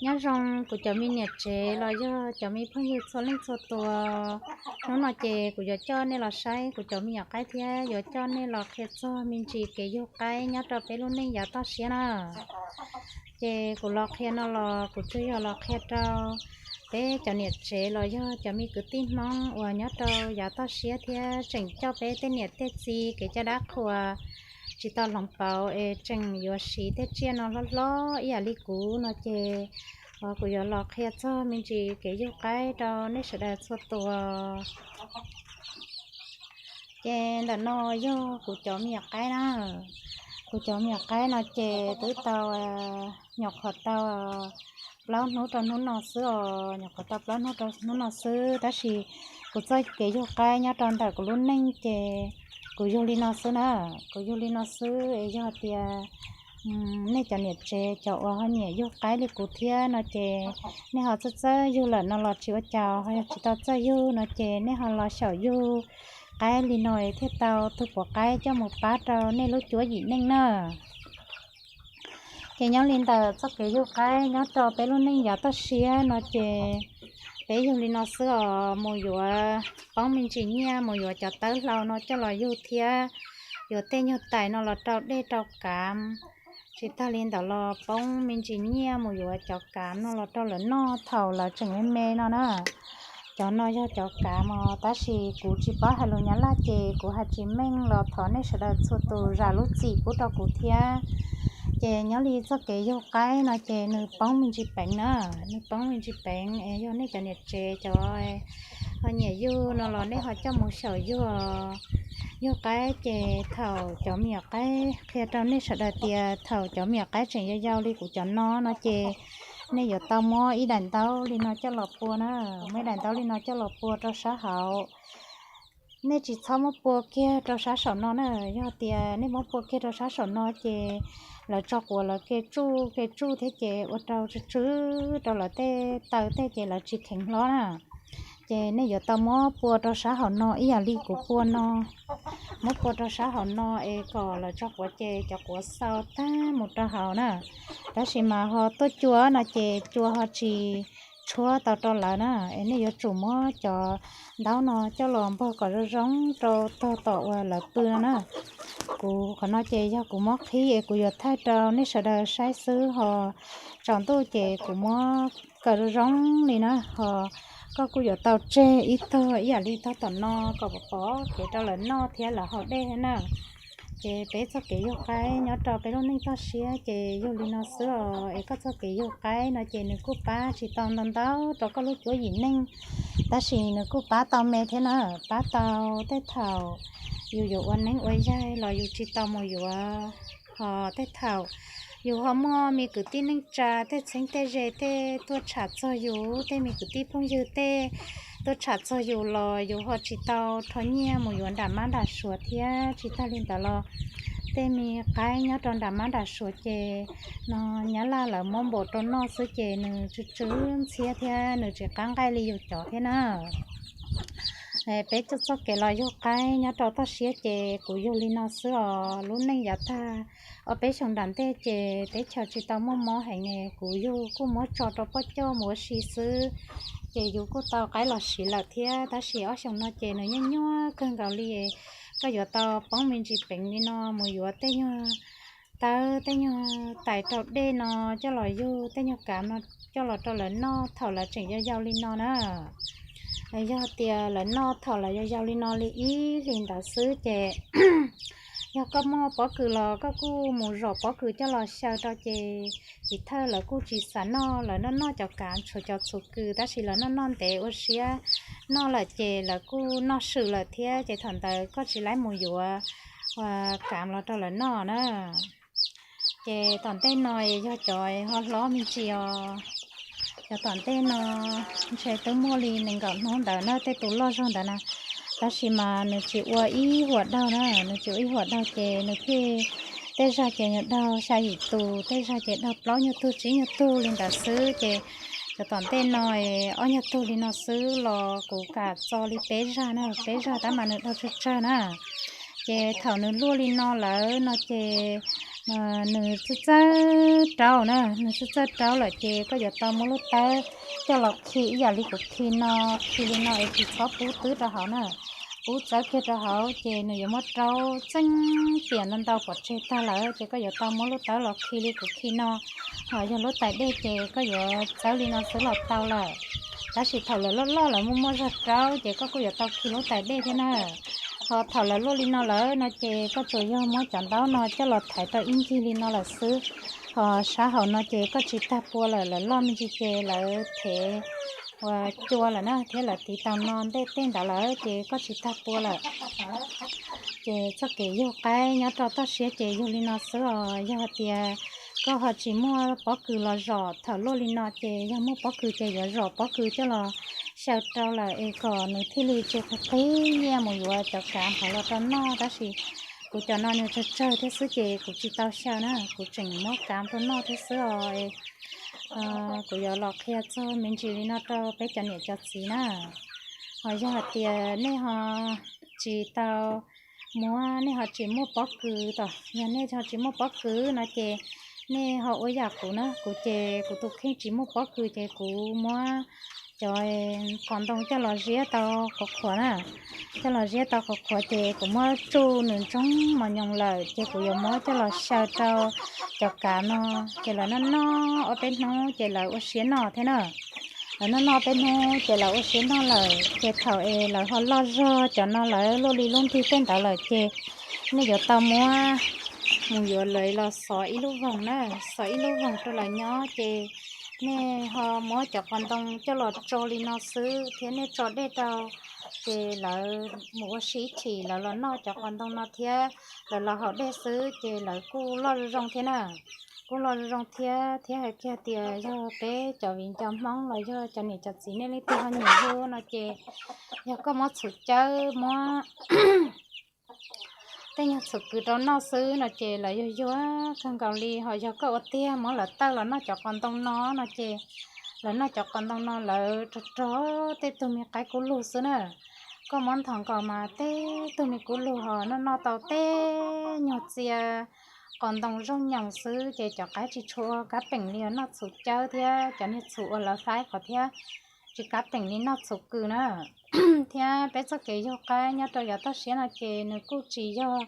Nyob zoo kuv cov me niam tsev los yog cov me phooj ywg txhua leej txhua tus. Hnub no ces kuv yuav coj nej los saib kuv cov me nyuam qaib thiab yuav coj nej los qhia txog me ntsis kev yug qaib nyob rau peb lub neej yav toj siab na. Ces kuv los qhia no los kuv tsuas yog los qhia rau peb cov niam tsev los yog cov me kwv tij Hmoob uas nyob rau yav toj siab thiab tseem coj peb tej niam tej txiv kev cai dab qhuas tsis tau hloov pauv es tseem yuav siv tej tsiaj no hlob hlob ib yam li kuv no ces, kuv yuav los qhia txog me ntsis kev yug qaib rau nej sawv daws txhua tus. Ces ntawm no yog kuv cov me nyuam qaib na. Kuv cov me nyuam qaib no ces twb tau nyuam qhuav tau plaub hnub rau hnub no xwb os, nyuam qhuav tau plaub hnub rau hnub no xwb, tab sis kuv txoj kev yug qaib nyob rau ntawm kuv lub neej ces kuv yug li no xwb na. Kuv yug li no xwb es yog tias nej cov niam tsev cov uas ho nyiam yug qaib li kuv thiab no ces nej ho txawj txawj yug lawm no los tsis ua cas, ho yog tsis tau txawj yug no ces nej ho los xyaum yug qaib li no thiaj tau tug puav qaib coj mus pab rau nej lub cuab yim neej na. Ces nyob li ntawm txoj kev yug qaib nyob rau peb lub neej yav toj siab no ces peb yug li no xwb os, mus yuav poob me ntsis nyiaj mus yuav cov tawb hlau no coj los yug thiab yuav tej nyuag tais no los rau dej rau kav. Tsis tag li ntawd los poob me ntsis nyiaj mus yuav cov kav no los rau lawv noj thaum lawv tseem me me no na. Cov no yog cov kav mos, tab sis kuv tsis paub hais lus Nyab Laj ces kuv hais tsis meej los thov nej sawv daws txhua tus zam lub txim pub rau kuv thiab. Ces nyob li txoj kev yug qaib no ces nws poob me ntsis peev na, nws poob me ntsis peev es yog nej cov niam tsev cov ho nyiam yug no los nej ho coj mus xyaum yug. Yug qaib ces thaum cov me nyuam qaib, qhia rau nej sawv daws tias thaum cov me nyuam qaib tseem yau yau li kuv cov no no ces nej yuav tau muab ib daim ntaub li no coj los pua na, muab ib daim ntaub li no coj los pua rau sab hauv. Nej tsis txhob muab pua kiag rau sab saum no na, yog tias nej muab pua kiag rau sab saum no ces lawv tso quav lawv ke tsuj ke tsuj thiab ces ua rau tsw tsw rau lawv tej taw tej ces lawv tsis kheev hlob na. Ces nej yuav tau muab pua rau sab hauv no ib yam li kuv pua no. Muab pua rau sab hauv no es kom lawv tso quav ces cov quav xau tag mus rau hauv na. Tab sis mas ho tuaj cua no ces cua ho tsis tshuab tau rau lawv na, es nej yuav tsum muab cov ntaub no coj los npog kom zoo zoo rau tog tom uas lawv pw no na. Kuv qhov no ces yog kuv muab qhib es kuv yuav thaij rau nej sawv daws saib xwb, ho tsaus ntuj ces kuv muab kaw zoo zoo li na, ho koj kuj yuav tau tseg ib tog ib yam li tog tom no kom pov pov kev rau lawv noj thiab lawv haus dej thiab na. Ces peb txoj kev yug qaib nyob rau peb lub neej toj siab ces yug li no xwb os, es koj txoj kev yug qaib no ces nws kuj pab tsis tau ntau ntau rau koj lub cuab yim neej, tab sis nws kuj pab tau me thiab na, pab tau tej thaum yus yuav ua neeb ua yaig los yus tsis tau mus yuav, ho tej thaum yus ho muaj me kwv tij neej tsa tej txheeb tej ze tej tuaj tsham txog yus, tej me kwv tij phooj ywg tej tuaj tsham txog yus los yus ho tsis tau rho nyiaj mus yuav nram mab nram suav thiab. Tsis tag li ntawd los tej me qaib nyob rau nram mab nram suav ces no Nyab Laj lawv muab npaum rau noj xwb ces nws tsw tsw ntxhiab thiab nws tsis qab nqaij li yus cov thiab na. Peb txoj txoj kev los yug qaib nyob rau toj siab ces kuv yug li no xwb os. Lub neej yav tag ob peb xyoos nram ntej ces teb chaws tsis tau muaj mob heev, kuv yug kuj muab tso rau poj coj mus ua si xwb, ces yus kuj tau qaib los siv lawm thiab. Tab sis ob xyoos no ces nws nyuaj nyuaj kawg nkaus li, koj yuav tau poob me ntsis peev li no mus yuav tej nyuag tawb tej nyuag tais rau dej no coj los yug, tej nyuag kav no coj los rau lawv noj thaum lawv tseem yau yau li no na. Yog tias lawv noj thaum lawv yau yau li no li ib hlis ntawd xwb ces yog koj muaj pob kws los koj kuj mus zom pob kws coj los xyaw rau ces vim thawj lawv kuj tsis xav noj, lawv noj noj cov kav tshuav cov txhuv kws, tab sis lawv noj noj ntev ua siab noj lawm ces lawv kuj noj swm lawm thiab, ces thaum ntawd koj tsis laib mus yuav kav los rau lawv noj na. Ces tom ntej no yog cov ho hlob me ntsis os, cov tom ntej no ntshe twb muaj li nees nkaum hnub ntawd na, tej tus loj zog ntawd na, tab sis mas nws tsis ua ib huam daug na, nws tsis ua ib huam daug ces nws thiaj tej zag ces nws daug xya yim tus, tej zag ces daug plaub nyuag tug tsib nyuag tug li ntawd xwb. Ces cov tom ntej no ob nyuag tug li no xwb los kuv kam txo li peb zag na, peb zag tab mas nws daug tsawg tsawg na. Ces thaum nws luaj li no lawm no ces nws txawj txawj raub na, nws txawj txawj raub lawm ces koj yuav tau muab lub tawb coj los khi ib yam li kuv khi no, khi li no es tsis txhob pub twb rau hauv na. Pub txawb kiag rau hauv ces nws yuav muab raub txeeb tiam ntau ntau pov tseg tag lawm ces koj yuav tau muab lub tawb los khi li kuv khi no. Ho yog lub tais dej ces koj yuav txawb li no xwb los tau lawm. Tab sis thaum lawv loj loj lawv muaj muaj zog raub ces koj kuj yuav tau khi lub tais dej thiab na. Ho thaum lawv luaj li no lawm no ces koj tsuas yog muab cov ntaub no coj los thaiv rau ib ncig li no lawm xwb. Ho sab hauv no ces koj tsis tag pua lawm, lawv loj me ntsis ces lawv thev ua cua lawm na thiab lawv tiv tau no ntej tej ntawd lawm ces koj tsis tag pua lawm. Ces txoj kev yug qaib nyob rau toj siab ces yug li no xwb os. Yog hais tias koj ho tsis muaj pob kws los zom thaum luaj li no ces yog muaj pob kws ces yuav zom pob kws coj los xyaw rau lawm es kom nws thiaj li tsis qhib nyiaj mus yuav cov kav hov los rau noj. Tab sis kuv cov no nws tsawg tsawg thiab xwb ces kuv tsis tau xyaw na, kuv tseem muab kav rau noj thiab xwb os. Kuv yuav los qhia txog me ntsis li no rau peb cov niam cov txiv na. Ho yog hais tias nej ho tsis tau muab, nej ho tsis muaj pob kws, yog nej ho tsis muaj pob kws no ces nej ho ua yam kuv na, kuv ces kuv tus kheej tsis muaj pob kws ces kuv muab cov qos ntoo coj los ziab tau qhuav qhuav na, coj los ziab tau qhuav qhuav ces kuv muab tsuj nws ntsoog mos nyoos lawm ces kuv yuav muab coj los xyaw rau cov kav no, ces lawv noj noj ob peb hnub ces lawv ua siab noj thiab na. Lawv noj noj ob peb hnub ces lawv ua siab noj lawm ces thaum es lawv ho loj zog cov no lawv luaj li lub nrig tej ntawd lawm ces nej yuav tau muab mus yuav lawv los xov ib lub voog na, xov ib lub voog rau lawv nyob ces nej ho muab cov qos ntoo coj los tso li no xwb thiab nej tso dej rau ces lawv mus ua si ib chim lawv los noj cov qos ntoo no thiab lawv los haus dej xwb ces lawv kuj loj zoo zoo thiab na. Kuj loj zoo zoo thiab, thiab hais kiag tias yog peb cov viv ncaus Hmoob los yog cov niam cov txiv nej leej twg ho nyiam yug no ces yog koj muab txhuv cawb muab tej nyuag txhuv kws rau noj xwb no ces lawv yuag yuag kawg nkaus li. Ho yog koj ua tiag muab lawv tawj los noj cov qos ntoo no no ces lawv noj cov qos ntoo no lawv rog rog tej tug me qaib kub lug xwb na. Koj muab nthos nkaus mas tej tug me kub lug ho noj noj tau tej nyuag txia qos ntoo zaub nyoos xwb ces cov qaib tsis tshua kab peem li noj txhuv cawb thiab cov niag txhuv uas lawv faib qhov thiab tsis kab peem li noj txhuv kws na. Thiab peb txoj kev yug qaib nyob rau yav toj siab no ces nws kuj tsis yog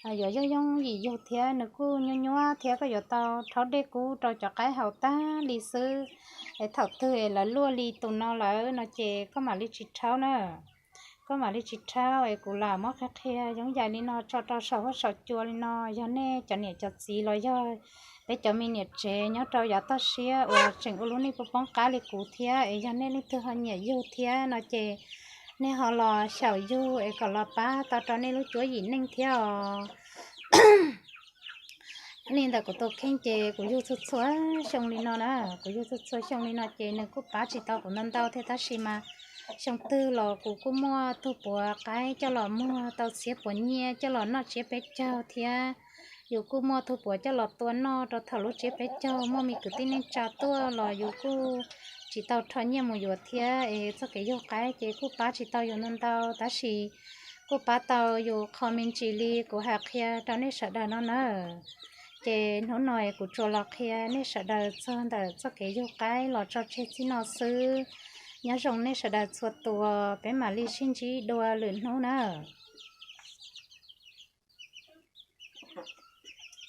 yuav yooj yooj yim yug thiab nws kuj nyuaj nyuaj thiab koj yuav tau rhaub dej kub rau cov qaib haus tag li xwb. Es thaum twg es lawv luaj li tus no lawm no ces koj mam li tsis rhaub na. Koj mam li tsis rhaub es kuv lam muab qhia qhia yooj yim li no tso rau saum huab saum cua li no, yog nej cov niam cov txiv los yog peb cov me niam tsev nyob rau yav toj siab uas tseem ua lub neej poob poob qab li kuv thiab es yog nej leej twg ho nyiam yug thiab no ces nej ho los xyaum yug es kom los pab tau rau nej lub cuab yim neej thiab os. Li ntawm kuv tus kheej ces kuv yug txhua txhua xyoo li no na, kuv yug txhua txhua xyoo li no ces nws kuj pab tsis tau kuv ntau ntau thiab tab sis mas xyoo twg los kuv kuj muaj tug puav qaib coj los muag tau txhiab puav nyiaj coj los noj tsiab peb caug thiab. Yus kuj muaj tug puav coj los tua noj rau thaum lub tsiab peb caug, muaj me kwv tij neej tsa tuaj los yus kuj tsis tau rho nyiaj mus yuav thiab es txoj kev yug qaib ces kuj pab tsis tau yus ntau ntau tab sis kuj pab tau yus qho me ntsis li kuv hais qhia rau nej sawv daws no na. Ces hnub no kuv tsuas los qhia nej sawv daws txog ntawm txoj kev yug qaib los tso tseg txij no xwb. Nyob zoo nej sawv daws txhua tus, peb mam li sib ntsib dua lwm hnub na.